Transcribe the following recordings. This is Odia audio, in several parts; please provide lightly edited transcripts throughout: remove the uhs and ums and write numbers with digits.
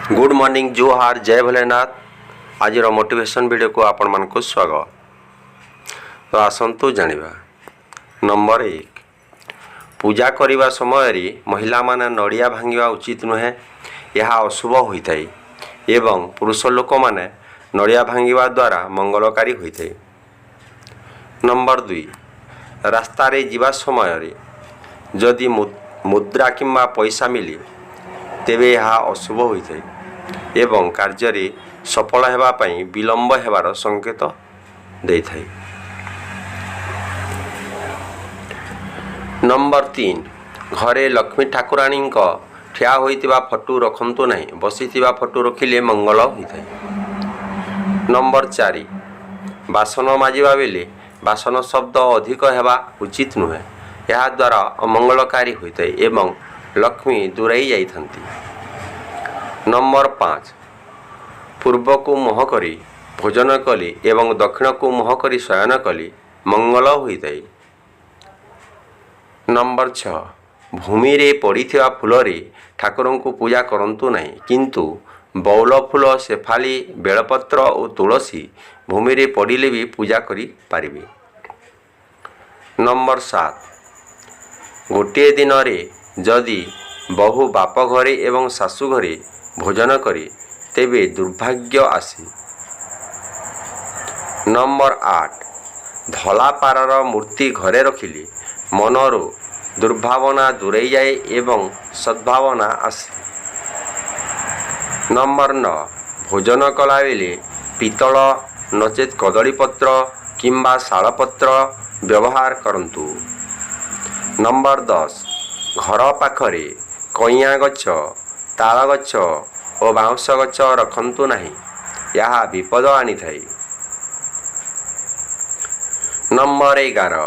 ଗୁଡ୍ ମର୍ଣ୍ଣିଂ, ଜୁହାର, ଜୟ ଭୋଲେନାଥ। ଆଜିର ମୋଟିଭେସନ୍ ଭିଡ଼ିଓକୁ ଆପଣମାନଙ୍କୁ ସ୍ୱାଗତ। ତ ଆସନ୍ତୁ ଜାଣିବା। ନମ୍ବର 1, ପୂଜା କରିବା ସମୟରେ ମହିଳାମାନେ ନଡ଼ିଆ ଭାଙ୍ଗିବା ଉଚିତ ନୁହେଁ, ଏହା ଅଶୁଭ ହୋଇଥାଏ ଏବଂ ପୁରୁଷ ଲୋକମାନେ ନଡ଼ିଆ ଭାଙ୍ଗିବା ଦ୍ୱାରା ମଙ୍ଗଳକାରୀ ହୋଇଥାଏ। ନମ୍ବର 2, ରାସ୍ତାରେ ଯିବା ସମୟରେ ଯଦି ମୁଦ୍ରା କିମ୍ବା ପଇସା ମିଳେ, ତେବେ ଏହା ଅଶୁଭ ହୋଇଥାଏ ଏବଂ କାର୍ଯ୍ୟରେ ସଫଳ ହେବା ପାଇଁ ବିଳମ୍ବ ହେବାର ସଂକେତ ଦେଇଥାଏ। ନମ୍ବର 3, ଘରେ ଲକ୍ଷ୍ମୀ ଠାକୁରାଣୀଙ୍କ ଠିଆ ହୋଇଥିବା ଫଟୋ ରଖନ୍ତୁ ନାହିଁ, ବସିଥିବା ଫଟୋ ରଖିଲେ ମଙ୍ଗଳ ହୋଇଥାଏ। ନମ୍ବର 4, ବାସନ ମାଜିବା ବେଳେ ବାସନ ଶବ୍ଦ ଅଧିକ ହେବା ଉଚିତ ନୁହେଁ, ଏହାଦ୍ୱାରା ଅମଙ୍ଗଳକାରୀ ହୋଇଥାଏ ଏବଂ ଲକ୍ଷ୍ମୀ ଦୂରେଇ ଯାଇଥାନ୍ତି। ନମ୍ବର 5, ପୂର୍ବକୁ ମୁହଁ କରି ଭୋଜନ କଲେ ଏବଂ ଦକ୍ଷିଣକୁ ମୁହଁ କରି ଶୟନ କଲେ ମଙ୍ଗଳ ହୋଇଥାଏ। ନମ୍ବର 6, ଭୂମିରେ ପଡ଼ିଥିବା ଫୁଲରେ ଠାକୁରଙ୍କୁ ପୂଜା କରନ୍ତୁ ନାହିଁ, କିନ୍ତୁ ବଉଳ ଫୁଲ, ଶେଫାଳି, ବେଲପତ୍ର ଓ ତୁଳସୀ ଭୂମିରେ ପଡ଼ିଲେ ବି ପୂଜା କରିପାରିବେ। ନମ୍ବର 7, ଗୋଟିଏ ଦିନରେ ଯଦି ବୋହୂ ବାପ ଘରେ ଏବଂ ଶାଶୁ ଘରେ ଭୋଜନ କରେ, ତେବେ ଦୁର୍ଭାଗ୍ୟ ଆସେ। ନମ୍ବର 8, ଧଳା ପାରାର ମୂର୍ତ୍ତି ଘରେ ରଖିଲେ ମନରୁ ଦୁର୍ଭାବନା ଦୂରେଇ ଯାଏ ଏବଂ ସଦ୍ଭାବନା ଆସେ। ନମ୍ବର 9, ଭୋଜନ କଲାବେଳେ ପିତ୍ତଳ ନଚେତ୍ କଦଳୀପତ୍ର କିମ୍ବା ଶାଳପତ୍ର ବ୍ୟବହାର କରନ୍ତୁ। ନମ୍ବର 10, ଘର ପାଖରେ କଇଁଆ ଗଛ, ତାଳ ଗଛ ଓ ବାଉଁଶ ଗଛ ରଖନ୍ତୁ ନାହିଁ, ଏହା ବିପଦ ଆଣିଥାଏ। ନମ୍ବର 11,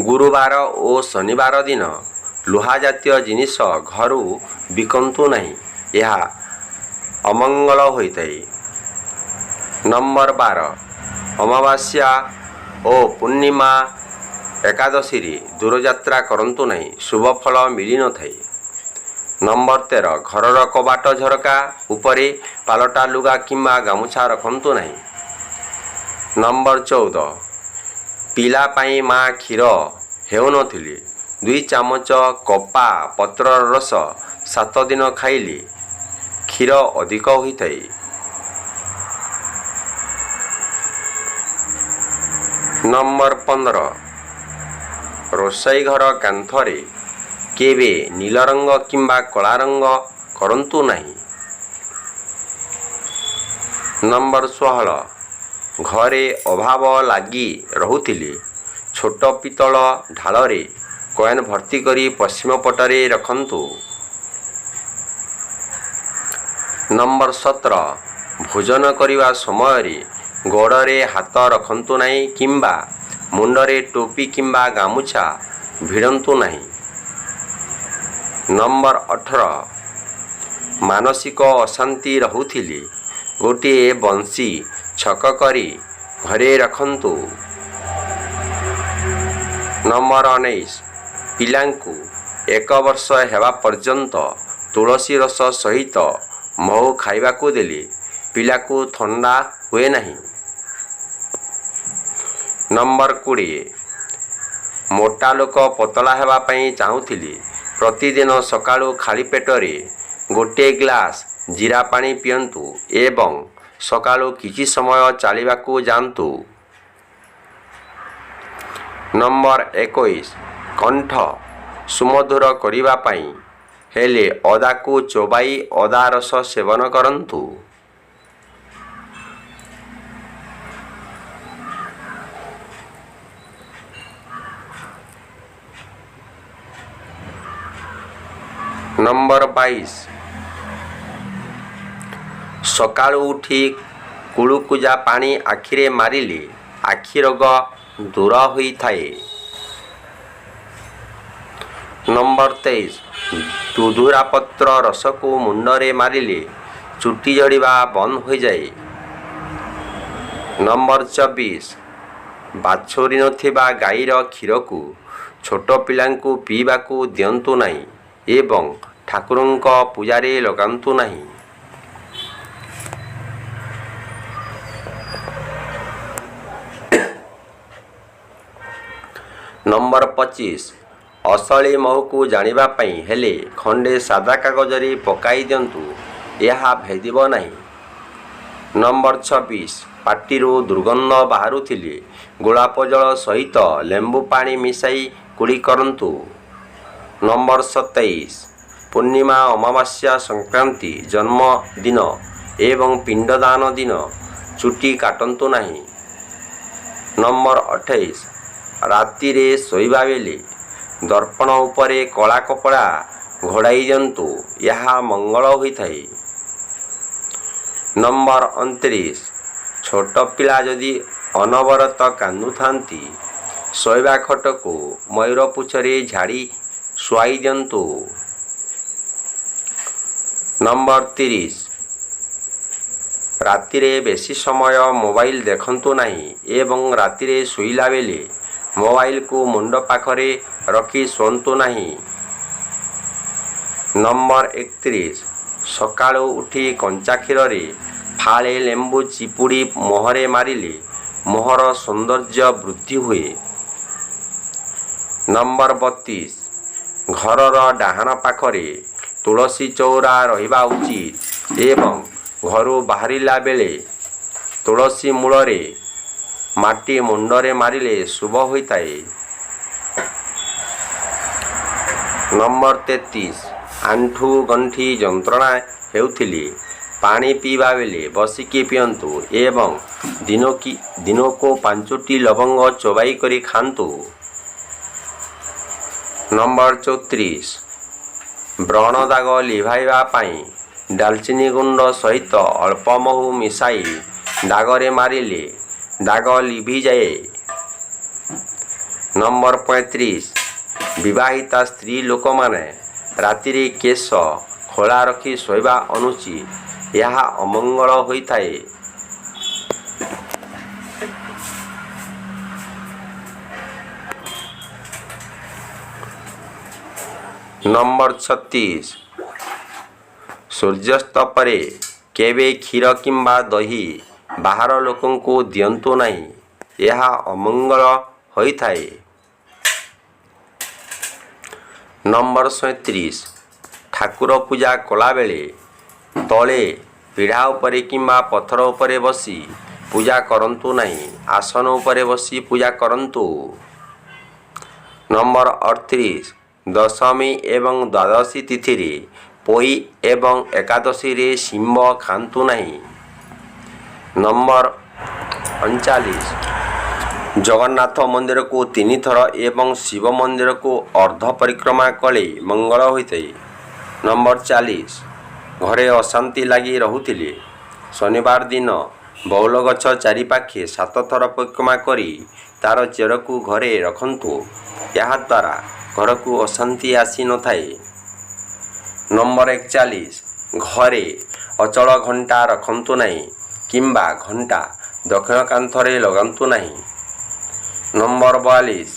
ଗୁରୁବାର ଓ ଶନିବାର ଦିନ ଲୁହା ଜାତୀୟ ଜିନିଷ ଘରୁ ବିକନ୍ତୁ ନାହିଁ, ଏହା ଅମଙ୍ଗଳ ହୋଇଥାଏ। ନମ୍ବର 12, ଅମାବାସ୍ୟା ଓ ପୂର୍ଣ୍ଣିମା ଏକାଦଶୀରେ ଦୂରଯାତ୍ରା କରନ୍ତୁ ନାହିଁ, ଶୁଭ ଫଳ ମିଳିନଥାଏ। ନମ୍ବର 13, ଘରର କବାଟ ଝରକା ଉପରେ ପାଲଟା ଲୁଗା କିମ୍ବା ଗାମୁଛା ରଖନ୍ତୁ ନାହିଁ। ନମ୍ବର 14, ପିଲା ପାଇଁ ମା କ୍ଷୀର ହେଉନଥିଲେ 2 ଚାମଚ କପା ପତ୍ରର ରସ 7 ଦିନ ଖାଇଲେ କ୍ଷୀର ଅଧିକ ହୋଇଥାଏ। ନମ୍ବର 15, ରୋଷେଇ ଘର କାନ୍ଥରେ କେବେ ନୀଳ ରଙ୍ଗ କିମ୍ବା କଳା ରଙ୍ଗ କରନ୍ତୁ ନାହିଁ। ନମ୍ବର 16, ଘରେ ଅଭାବ ଲାଗି ରହୁଥିଲେ ଛୋଟ ପିତ୍ତଳ ଢାଳରେ କଏନ୍ ଭର୍ତ୍ତି କରି ପଶ୍ଚିମ ପଟରେ ରଖନ୍ତୁ। ନମ୍ବର 17, ଭୋଜନ କରିବା ସମୟରେ ଗୋଡ଼ରେ ହାତ ରଖନ୍ତୁ ନାହିଁ କିମ୍ବା ମୁଣ୍ଡରେ ଟୋପି କିମ୍ବା ଗାମୁଛା ଭିଡ଼ନ୍ତୁ ନାହିଁ। ନମ୍ବର 18, ମାନସିକ ଅଶାନ୍ତି ରହୁଥିଲେ ଗୋଟିଏ ବଂଶୀ ଛକ କରି ଘରେ ରଖନ୍ତୁ। ନମ୍ବର 19, ପିଲାଙ୍କୁ 1 ବର୍ଷ ହେବା ପର୍ଯ୍ୟନ୍ତ ତୁଳସୀ ରସ ସହିତ ମହୁ ଖାଇବାକୁ ଦେଲେ ପିଲାକୁ ଥଣ୍ଡା ହୁଏ ନାହିଁ। ନମ୍ବର 20, ମୋଟା ଲୋକ ପତଳା ହେବା ପାଇଁ ଚାହୁଁଥିଲେ ପ୍ରତିଦିନ ସକାଳୁ ଖାଲି ପେଟରେ ଗୋଟିଏ ଗ୍ଲାସ୍ ଜିରା ପାଣି ପିଅନ୍ତୁ ଏବଂ ସକାଳୁ କିଛି ସମୟ ଚାଲିବାକୁ ଯାଆନ୍ତୁ। ନମ୍ବର 21, କଣ୍ଠ ସୁମଧୁର କରିବା ପାଇଁ ହେଲେ ଅଦାକୁ ଚୋବାଇ ଅଦା ରସ ସେବନ କରନ୍ତୁ। ନମ୍ବର 22, ସକାଳୁ ଉଠି କୁଳୁକୁଜା ପାଣି ଆଖିରେ ମାରିଲେ ଆଖି ରୋଗ ଦୂର ହୋଇଥାଏ। ନମ୍ବର 23, ଦୁଧୁରା ପତ୍ର ରସକୁ ମୁଣ୍ଡରେ ମାରିଲେ ଚୁଟି ଝଡ଼ିବା ବନ୍ଦ ହୋଇଯାଏ। ନମ୍ବର 24, ବାଛୁରୀ ନଥିବା ଗାଈର କ୍ଷୀରକୁ ଛୋଟ ପିଲାଙ୍କୁ ପିଇବାକୁ ଦିଅନ୍ତୁ ନାହିଁ ଏବଂ ଠାକୁରଙ୍କ ପୂଜାରେ ଲଗାନ୍ତୁ ନାହିଁ। ନମ୍ବର 25, ଅସଲି ମହୁକୁ ଜାଣିବା ପାଇଁ ହେଲେ ଖଣ୍ଡେ ସାଦା କାଗଜରେ ପକାଇ ଦିଅନ୍ତୁ, ଏହା ଭେଦିବ ନାହିଁ। ନମ୍ବର 26, ପାଟିରୁ ଦୁର୍ଗନ୍ଧ ବାହାରୁଥିଲେ ଗୋଲାପ ଜଳ ସହିତ ଲେମ୍ବୁ ପାଣି ମିଶାଇ କୁଳି କରନ୍ତୁ। ନମ୍ବର 27, ପୂର୍ଣ୍ଣିମା, ଅମାବାସ୍ୟା, ସଂକ୍ରାନ୍ତି, ଜନ୍ମଦିନ ଏବଂ ପିଣ୍ଡଦାନ ଦିନ ଚୁଟି କାଟନ୍ତୁ ନାହିଁ। ନମ୍ବର 28, ରାତିରେ ଶୋଇବା ବେଳେ ଦର୍ପଣ ଉପରେ କଳା କପଡ଼ା ଘୋଡ଼ାଇ ଦିଅନ୍ତୁ, ଏହା ମଙ୍ଗଳ ହୋଇଥାଏ। ନମ୍ବର 29, ଛୋଟ ପିଲା ଯଦି ଅନବରତ କାନ୍ଦୁଥାନ୍ତି, ଶୋଇବା ଖଟକୁ ମୟୂର ପୁଚ୍ଛରେ ଝାଡ଼ି ଶୁଆଇ ଦିଅନ୍ତୁ। ନମ୍ବର 30, ରାତିରେ ବେଶୀ ସମୟ ମୋବାଇଲ ଦେଖନ୍ତୁ ନାହିଁ ଏବଂ ରାତିରେ ଶୋଇଲା ବେଳେ ମୋବାଇଲକୁ ମୁଣ୍ଡ ପାଖରେ ରଖି ଶୁଅନ୍ତୁ ନାହିଁ। ନମ୍ବର 31, ସକାଳୁ ଉଠି କଞ୍ଚା କ୍ଷୀରରେ ଫାଳେ ଲେମ୍ବୁ ଚିପୁଡ଼ି ମୁହଁରେ ମାରିଲେ ମୁହଁର ସୌନ୍ଦର୍ଯ୍ୟ ବୃଦ୍ଧି ହୁଏ। ନମ୍ବର 32, ଘରର ଡାହାଣ ପାଖରେ ତୁଳସୀ ଚଉରା ରହିବା ଉଚିତ ଏବଂ ଘରୁ ବାହାରିଲା ବେଳେ ତୁଳସୀ ମୂଳରେ ମାଟି ମୁଣ୍ଡରେ ମାରିଲେ ଶୁଭ ହୋଇଥାଏ। ନମ୍ବର 33, ଆଣ୍ଠୁ ଗଣ୍ଠି ଯନ୍ତ୍ରଣା ହେଉଥିଲେ ପାଣି ପିଇବା ବେଳେ ବସିକି ପିଅନ୍ତୁ ଏବଂ ଦିନକୁ 5ଟି ଲବଙ୍ଗ ଚୋବାଇ କରି ଖାଆନ୍ତୁ। ନମ୍ବର 34, ବ୍ରଣ ଦାଗ ଲିଭାଇବା ପାଇଁ ଡାଲଚିନି ଗୁଣ୍ଡ ସହିତ ଅଳ୍ପ ମହୁ ମିଶାଇ ଦାଗରେ ମାରିଲେ ଦାଗ ଲିଭିଯାଏ। ନମ୍ବର 35, ବିବାହିତା ସ୍ତ୍ରୀ ଲୋକମାନେ ରାତିରେ କେଶ ଖୋଲା ରଖି ଶୋଇବା ଅନୁଚିତ, ଏହା ଅମଙ୍ଗଳ ହୋଇଥାଏ। ନମ୍ବର 36, ସୂର୍ଯ୍ୟାସ୍ତ ପରେ କେବେ କ୍ଷୀର କିମ୍ବା ଦହି ବାହାର ଲୋକଙ୍କୁ ଦିଅନ୍ତୁ ନାହିଁ, ଏହା ଅମଙ୍ଗଳ ହୋଇଥାଏ। ନମ୍ବର 37, ଠାକୁର ପୂଜା କଲାବେଳେ ତଳେ ପିଢ଼ା ଉପରେ କିମ୍ବା ପଥର ଉପରେ ବସି ପୂଜା କରନ୍ତୁ ନାହିଁ, ଆସନ ଉପରେ ବସି ପୂଜା କରନ୍ତୁ। ନମ୍ବର 38, ଦଶମୀ ଏବଂ ଦ୍ୱାଦଶୀ ତିଥିରେ ପୋଇ ଏବଂ ଏକାଦଶୀରେ ଶିମ୍ବ ଖାଆନ୍ତୁ ନାହିଁ। ନମ୍ବର 39, ଜଗନ୍ନାଥ ମନ୍ଦିରକୁ 3 ଥର ଏବଂ ଶିବ ମନ୍ଦିରକୁ ଅର୍ଦ୍ଧ ପରିକ୍ରମା କଲେ ମଙ୍ଗଳ ହୋଇଥାଏ। ନମ୍ବର 40, ଘରେ ଅଶାନ୍ତି ଲାଗି ରହୁଥିଲେ ଶନିବାର ଦିନ ବଉଳ ଗଛ ଚାରିପାଖେ 7 ଥର ପରିକ୍ରମା କରି ତାର ଚେରକୁ ଘରେ ରଖନ୍ତୁ, ଏହାଦ୍ୱାରା ଘରକୁ ଅଶାନ୍ତି ଆସିନଥାଏ। ନମ୍ବର 41, ଘରେ ଅଚଳ ଘଣ୍ଟା ରଖନ୍ତୁ ନାହିଁ କିମ୍ବା ଘଣ୍ଟା ଦକ୍ଷିଣ କାନ୍ଥରେ ଲଗାନ୍ତୁ ନାହିଁ। ନମ୍ବର 42,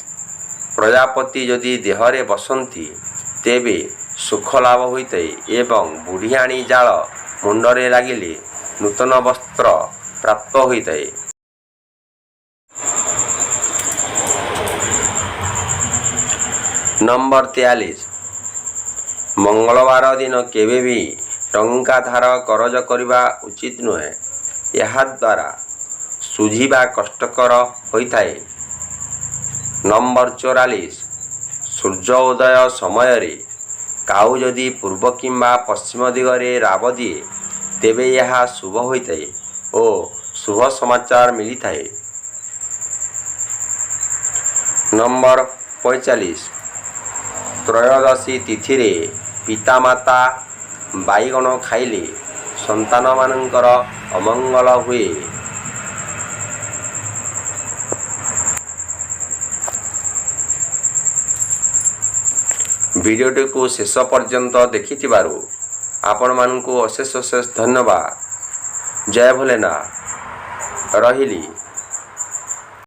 ପ୍ରଜାପତି ଯଦି ଦେହରେ ବସନ୍ତି ତେବେ ସୁଖ ଲାଭ ହୋଇଥାଏ ଏବଂ ବୁଢ଼ିଆଣୀ ଜାଳ ମୁଣ୍ଡରେ ଲାଗିଲେ ନୂତନ ବସ୍ତ୍ର ପ୍ରାପ୍ତ ହୋଇଥାଏ। ନମ୍ବର 43, ମଙ୍ଗଳବାର ଦିନ କେବେ ବି ଟଙ୍କା ଧାର କରଜ କରିବା ଉଚିତ ନୁହେଁ, ଏହାଦ୍ୱାରା ଶୁଝିବା କଷ୍ଟକର ହୋଇଥାଏ। ନମ୍ବର 44, ସୂର୍ଯ୍ୟ ଉଦୟ ସମୟରେ କାଉ ଯଦି ପୂର୍ବ କିମ୍ବା ପଶ୍ଚିମ ଦିଗରେ ରାବ ଦିଏ, ତେବେ ଏହା ଶୁଭ ହୋଇଥାଏ ଓ ଶୁଭ ସମାଚାର ମିଳିଥାଏ। ନମ୍ବର 45, ତ୍ରୟୋଦଶୀ ତିଥିରେ ପିତାମାତା ବାଇଗଣ ଖାଇଲେ ସନ୍ତାନମାନଙ୍କର ଅମଙ୍ଗଳ ହୁଏ। ଭିଡ଼ିଓଟିକୁ ଶେଷ ପର୍ଯ୍ୟନ୍ତ ଦେଖିଥିବାରୁ ଆପଣମାନଙ୍କୁ ଅଶେଷ ଅଶେଷ ଧନ୍ୟବାଦ। ଜୟ ଭୋଲେନାଥ। ରହିଲି।